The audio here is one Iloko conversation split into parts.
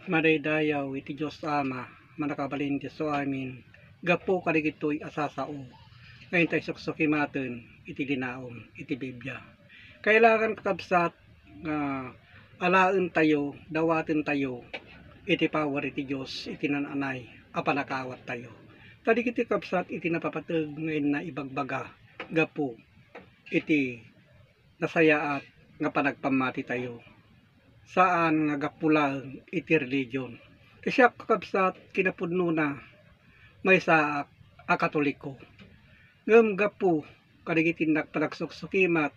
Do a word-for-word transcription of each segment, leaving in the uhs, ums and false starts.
Madaydayaw iti Dios Ama, Mannakabalin iti isu amin, gapu kadagitoy a sasao nga intay suksukimaten iti linaon iti Biblia. Kailangan, kakabsat, nga alaentayo, dawatentayo iti power iti Dios iti naan-anay a pannakawattayo. Ta dagiti kabsat iti napapateg nga inna ibagbaga gapu iti nasayaat nga panagpammatitayo, saan nga gapu laeng iti religion. Ti siak, kakabsat, kinapudnona, maysaak a Katoliko. Ngem gapu kadagiti innak panagsuksukimat,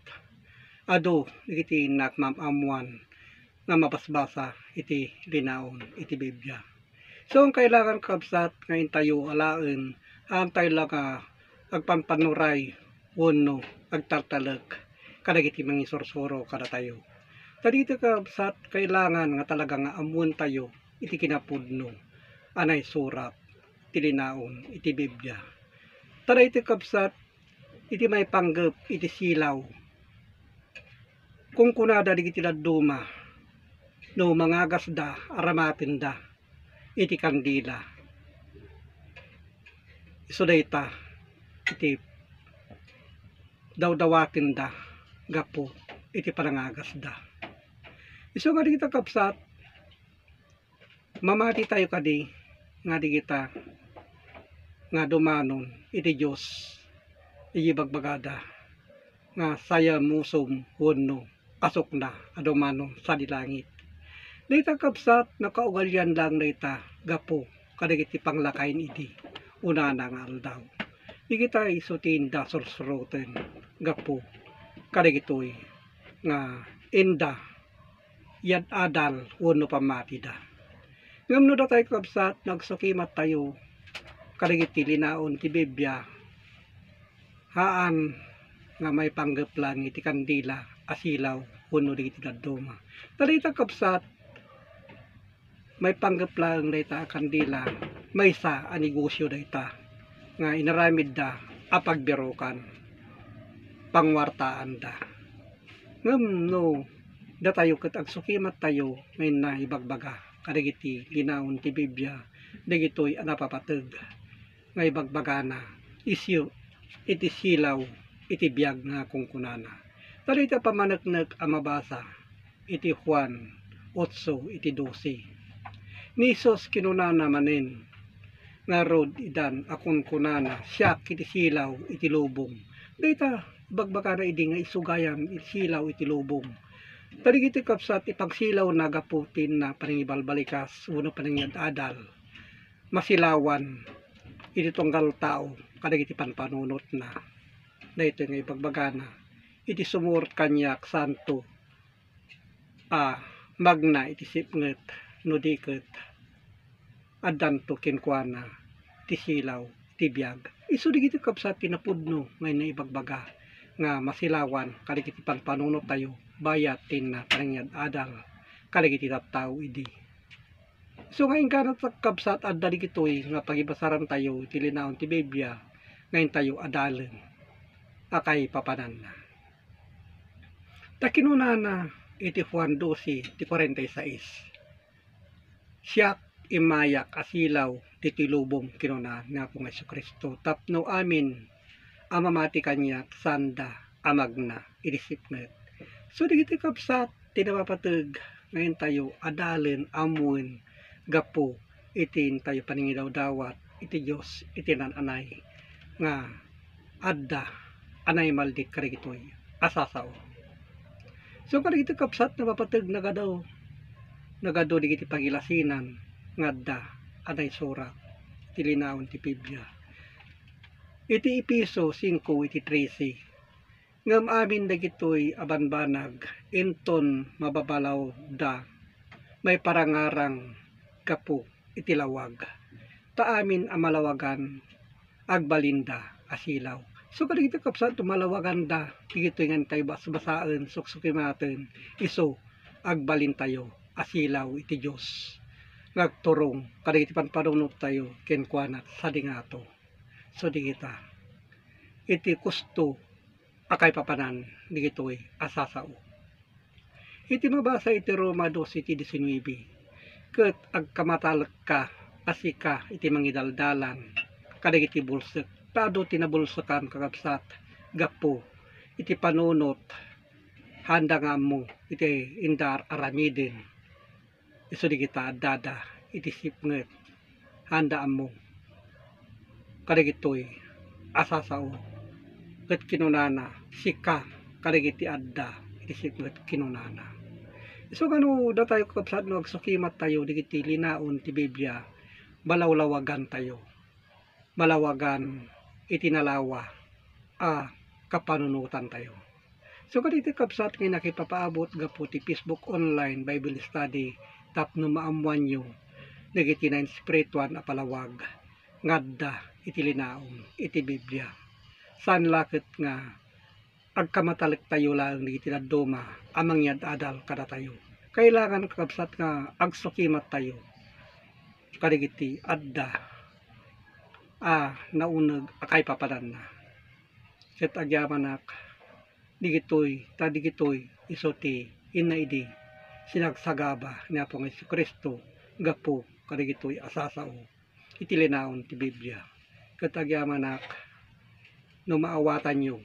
adu dagiti innak maam-ammoan nga mabasbasa iti linaon iti Biblia. So, ang kailangan, kakabsat, nga intayo alaen, haantayo la nga agpanpanuray wenno agtaltalek kadagiti mangisursuro kadatayo. Ta ditoy, kakabsat, kailangan nga talaga nga ammoentayo iti kinapudno a naisurat ti linaon iti Biblia. Ta daytoy, kabsat, iti maipanggep iti silaw. Kunkunada dagiti dadduma, no mangagasda, aramatenda iti kandila. Isu dayta iti dawdawatenda gapu iti panangagasda. Isu nga dagita, kabsat, mamatitayo kadi nga dagita nga dumanon iti Dios, iti ibagbagada nga sayamusom wenno asukna a dumanon sadi langit. Dayta, kabsat, nakaugalian laeng dayta gapu kadagiti panglakayen idi unana nga aldaw. Dagita isu ti inda sursuroten gapu kadagitoy nga inda yad-adal wenno pammatida. Ngem no datayo, kabsat, nagsukimattayo kadagiti linaon ti Biblia, haan nga maipanggep laeng iti kandila a silaw wenno dagiti dadduma. Ta dayta, kabsat, maipanggep laeng dayta a kandila, maysa a negosio dayta nga inaramidda a pagbirokan, pangwartaanda. Ngem no datayo ket agsukimattayo nga inna ibagbaga kadagiti linaon ti Biblia, dagitoy a napapateg nga ibagbagana, isyu iti silaw iti biag nga kunkunana. Ta dayta pammaneknek a mabasa iti Juan otso iti dose. Ni Jesus kinunana manen, ngarud idan a kunkunana, "Siak iti silaw iti lubong." Dayta ibagbagana idi nga isu gayam iti silaw iti lubong. Ta dagiti kabsat, ipagsilawna gapu ti inna panangibalbalikas wenno panangyad-adal. Masilawan iti tunggal tao kadagiti panpanunotna. Daytoy nga ibagbagana, iti sumurot kaniak, saanto a magna iti sipnget, no di ket addanto kenkuana ti silaw ti biag. Isu dagiti kabsat ti napudno nga inna ibagbaga nga masilawan kadagiti panpanunottayo bayat ti inna panangyad-adal kadagiti tattao idi. So nga inggana, kabsat, adda dagitoy nga pagibasarantayo iti linaon ti Biblia nga intayo adalen a kaipapananna. Ta kinunana iti Juan dose ti kuarenta y seis, "Siak immayak a silaw ditoy lubong," kinuna ni Apo nga Jesu-Cristo, "tapno amin a mamati kaniak, saanda a magna iti sipnget." So, dagiti kabsat, ti napapateg nga intayo adalen ammoen gapu iti intayo panangidawdawat iti Dios iti naan-anay nga adda a naimaldit kadagitoy a sasao. So, kadagiti kabsat, napapateg nagadu, nagadu dagiti pagilasinan nga adda a naisurat ti linaon ti Biblia. Iti Efeso singko iti trese, "Ngem amin dagitoy a banbanag inton mababalawda, maiparangarang gapu iti lawag. Ta amin a malawagan, agbalinda a silaw." So, kadagiti kabsat, malawaganda, dagitoy nga intayo basbasaen, suksukimaten, isu, agbalintayo a silaw iti Dios nga agturong kadagiti panpanunottayo kenkuana sadi ngato. So, dagita iti kusto a kaipapanan dagitoy a sasao. Iti mabasa iti Roma dose iti diecinuebe, ket agkamatalekka a sika iti mangidaldalan kadagiti bulsek. Ta adu ti nabulsekan, kakabsat, gapu iti panunot, haanda nga ammo iti inda ar-aramiden. Isu dagita addada iti sipnget, haanda ammo kadagitoy a sasao. Ket kinunana, sika kadagiti adda iti sipnget, kinunana. Isu nga no datayo, kakabsat, no agsukimattayo dagiti linaon ti Biblia, malawlawagantayo, malawagan iti nalawa a kapanunotantayo. So, kadagiti, kabsat, nga nakipapaabot gapu ti Facebook Online Bible Study tapno maammoanyo dagiti nainspirituan a palawag nga adda iti linaon iti Biblia. Saan la ket nga agkamatalektayo laeng dagiti dadduma a mangyad-adal kadatayo. Kailangan, kakabsat, nga agsukimattayo kadagiti adda a nauneg a kaipapananna. Ket agyamanak, digitoy, ta digitoy isu ti inaidi sinagsagaba ni Apo nga Jesu-Cristo gapu kadagitoy a sasao iti linaon ti Biblia. Ket agyamanak, no maawatanyo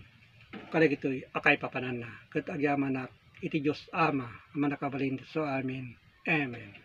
kadagitoy a kaipapananna, ket agyamanak iti Dios Ama a Mannakabalin isu amin. Amen.